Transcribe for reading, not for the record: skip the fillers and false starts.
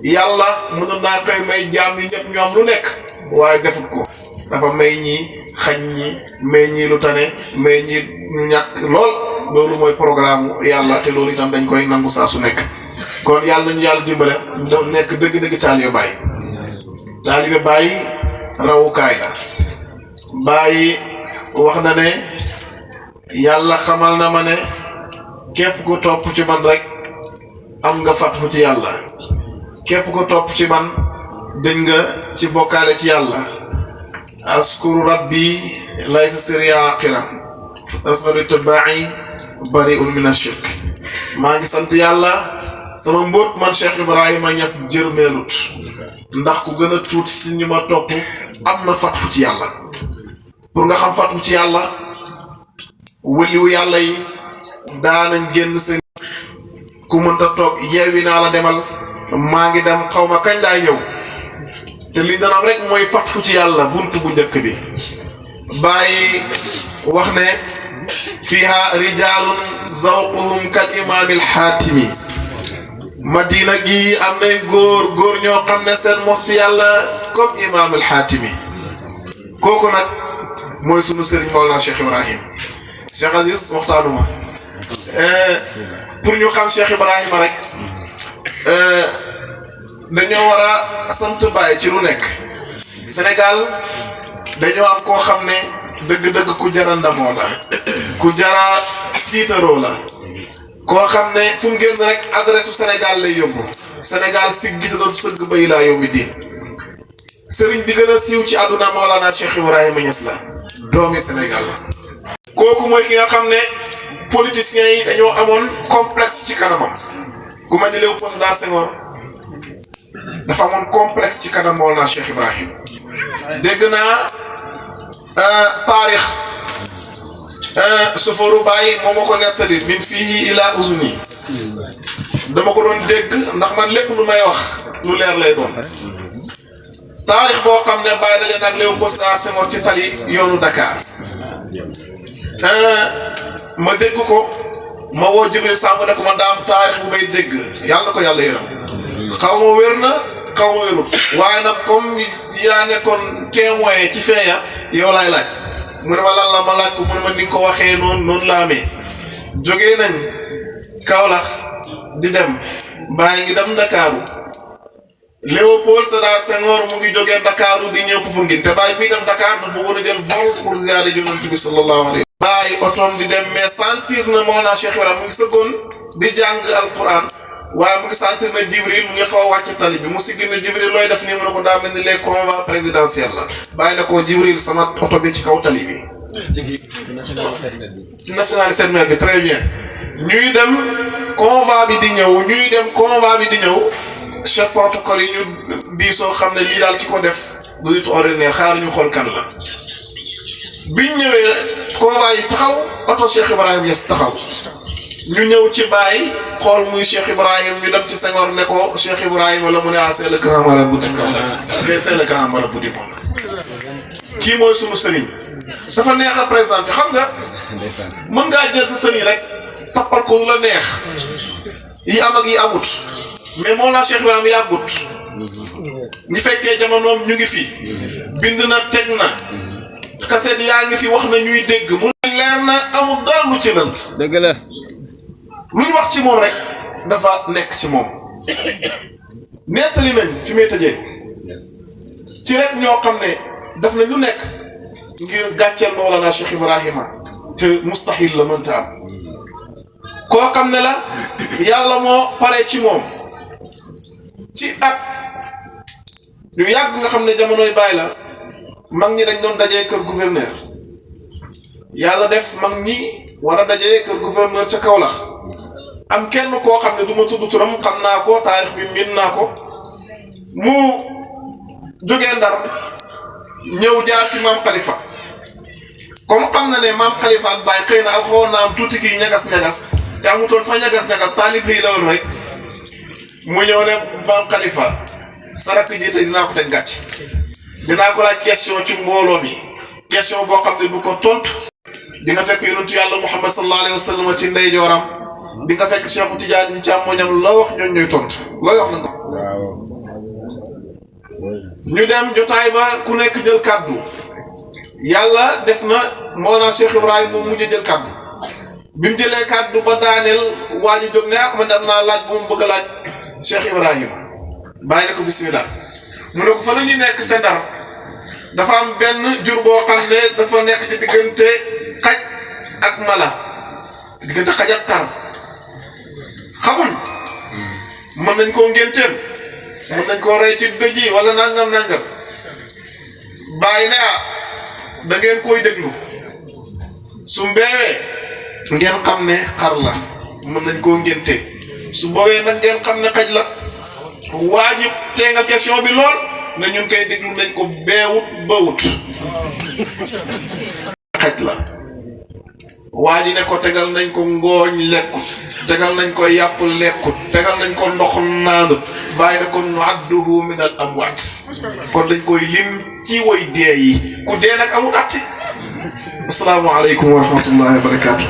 yàlla mënoon naa koy may jaam yi ñëpp ñoom lu nekk waaye defut ko dafa may ñii xañ ñi may ñii lu tane may ñii ñu ñàkk lool loolu mooy programme yàlla te loolu itam dañ koy nangu saa su nekk kon yàlla nañu yàlla dimbale do nekk dëgg-dëgg taalibe Baay taalibe Baay rawukaay la Baay wax na ne yàlla xamal na ma ne képp ku topp ci man rek am nga fatxu ci yàlla képp ku topp ci man dañ nga ci bokkaale ci yàlla askuru rabbi laysa siriya aqira asadu tabai bari'un min ashirk maa ngi sant yàlla sama mbóot man Cheikh Ibrahima Niass jërmeelut ndax ku gën a tuuti ci ñi ma topp am na fatxu ci yàlla pour nga xam fatxu ci yàlla wëliwu yàlla yi daanañ génn seen ku mënta toog yeewi naa la demal maa ngi dem xaw ma kañ laay ñëw te li dana am rek mooy fatxu ci yàlla buntu bu njëkk bi bàyyi wax ne fiha rijalun zawquhum kal imaamil xaatimi madina gi am nay góor ñoo xam ne seen mos ci yàlla comme imaamil xaatimi kooku nag mooy sunu sëriñ Mawlana Cheikh Ibrahim Cheikh Aziz waxtaanuma pour ñu xam Cheikh Ibrahima rek dañoo war a sant Baay ci lu nekk Sénégal dañoo am koo xam ne dëgg-dëgg ku jara ndamoo la ku jara tiitaroo la koo xam ne fu mu génn rek adresse su Sénégal lay yóbbu Sénégal siggi te doon sëgg bay laa yombi diin sëriñ bi gën a siiw ci àdduna Mawlana Cheikh Ibrahima Niass la doomi Sénégal la kooku mooy ki nga xam ne politiciens yi dañoo amoon complexe ci kanamam ku ma ni Léopold Sédar Senghor dafa amoon complexe ci kanam Mawlana Cheikh Ibrahim dégg naa taarix sofooru Baay moo ma ko nettali min fii ila uzuni dama ko doon dégg ndax man lépp lu may wax lu leer lay doon taarix boo xam ne Baay daje nag Léopold Sédar Senghor ci tali yoonu Dakar ma dégg ko ma woo Jibril Samb ne ko man daa am taarix bu may dégg yàlla na ko yàlla yërëm xaw ma wér na xaw ma wérul waaye nag comme yaa nekkoon témoin ci feeya yow laay laaj mu ne ma lan la ma laaj ko mu ne ma ni nga ko waxee noonu la amee jógee nañ Kaolack di dem Baay ngi dem Ndakaaru Léopold Sédar Senghor mu ngi jógee Ndakaaru di ñëw Popenguine te Baay mi dem Dakar da bëggoon a jël vol pour ziyaare Yonent bi sallallahu alayhi Baay otoom di dem mais sentir na Mawlana Cheikh Ibrahima mu ngi sëggoon di jàng alquran waaye mu ngi sentir na Jibril mu ngi xaw a wàcc tali bi mu si gën a Jibril looy def nii mu ne ko daa mel ni les convois présidentiels la Baay na ko Jibril sama oto bi ci kaw tali bi. ci national sermère bi très bien ñuy dem convoi bi di ñëw chef protocole yi ñu diisoo xam ne lii daal ki ko def du nit ordinaire xaar ñu xool kan la biñ ñëwee convoi yi taxaw oto Cheikh Ibrahima Niass taxaw ñu ñëw ci Baay xool muy Cheikh Ibrahim ñu dem ci Senghor ne ko Cheikh Ibrahima la mu ne c'est le grand marabout du Kaolack c'est le grand marabout du monde kii mooy sunu sëriñ dafa neex a présenté xam nga mën ngaa jël sa sëriñ rek tappal ko lu la neex yi am ak yi amut mais Mawlana Cheikh Ibrahima yàggut ñi fekkee jamonoom ñu ngi fi bind na teg na kaset yaa ngi fi wax na ñuy dégg mu leer na amul dara lu ci lënt dëgg la lu ñu wax ci moom rek dafa nekk ci moom nettali nañ fi may tëjee ci rek ñoo xam ne daf na lu nekk ngir gàcceel Mawlana Cheikh Ibrahima te mustahil la mënta am koo xam ne la yàlla moo pare ci moom ci at yu yàgg nga xam ne jamonoy Baay la mag ñi dañ doon dajee kër gouverneur yàlla def mag ñi war a dajee kër gouverneur ca Kaolack am kenn koo xam ne du ma tudd turam xam naa ko taarix bi miin naa ko mu jógee Ndar ñëw jaar ci maam Khalifa comme xam na ne maam Khalifa ak Baay xëy na ak xawoon naa am tuuti kii ñagas-ñagas te amutoon sax ñagas-ñagas taalib yi la woon rek mu ñëw ne maam Khalifa sa rakk ji tey dinaa ko teg gàcc dinaa ko laaj question ci mbooloo mi question boo xam ne du ko tontu di nga fekk yonentu yàlla Muhammad sallallahu alayhi wa sallam ci ndeyjooram di nga fekk Cheikh Tidiane ci càmmoñam loo wax ñooñu ñooy tontu looy wax na nga. ñu dem jotaay ba ku nekk jël kaddu yàlla def na Mawlana Cheikh Ibrahima moom mujj jël kaddu bi mu jëlee kaddu ba daaneel waa ji jóg ne ah man dem naa laaj bu mu bëgg a laaj Cheikh Ibrahima bàyyi na ko bismillah mu ne ko fa la ñu nekk ca Ndar dafa am benn jur boo xam ne dafa nekk ci diggante xaj ak mala diggante xaj ak xar xamuñ mën nañ koo ngénteem mën nañ koo rey ci dëj yi wala nangam bàyyi ne ah da ngeen koy déglu su mbeewee ngeen xam ne xar la mën nañ koo ngénte su boobee nag ngeen xam ne xaj la waa ji teengal question bi lool ne ñun koy déglu nañ ko beewut bawut xaj la waa ji ne ko tegal nañ ko ngooñ lekkut tegal nañ ko yàpp lekkut tegal nañ ko ndox naanut bàyyi ne ko nu adduhu min al amwaat kon dañ koy lim ci way dee yi ku dee nag amul atti assalaamu aleykum wa rahmatullahi wa barakaatu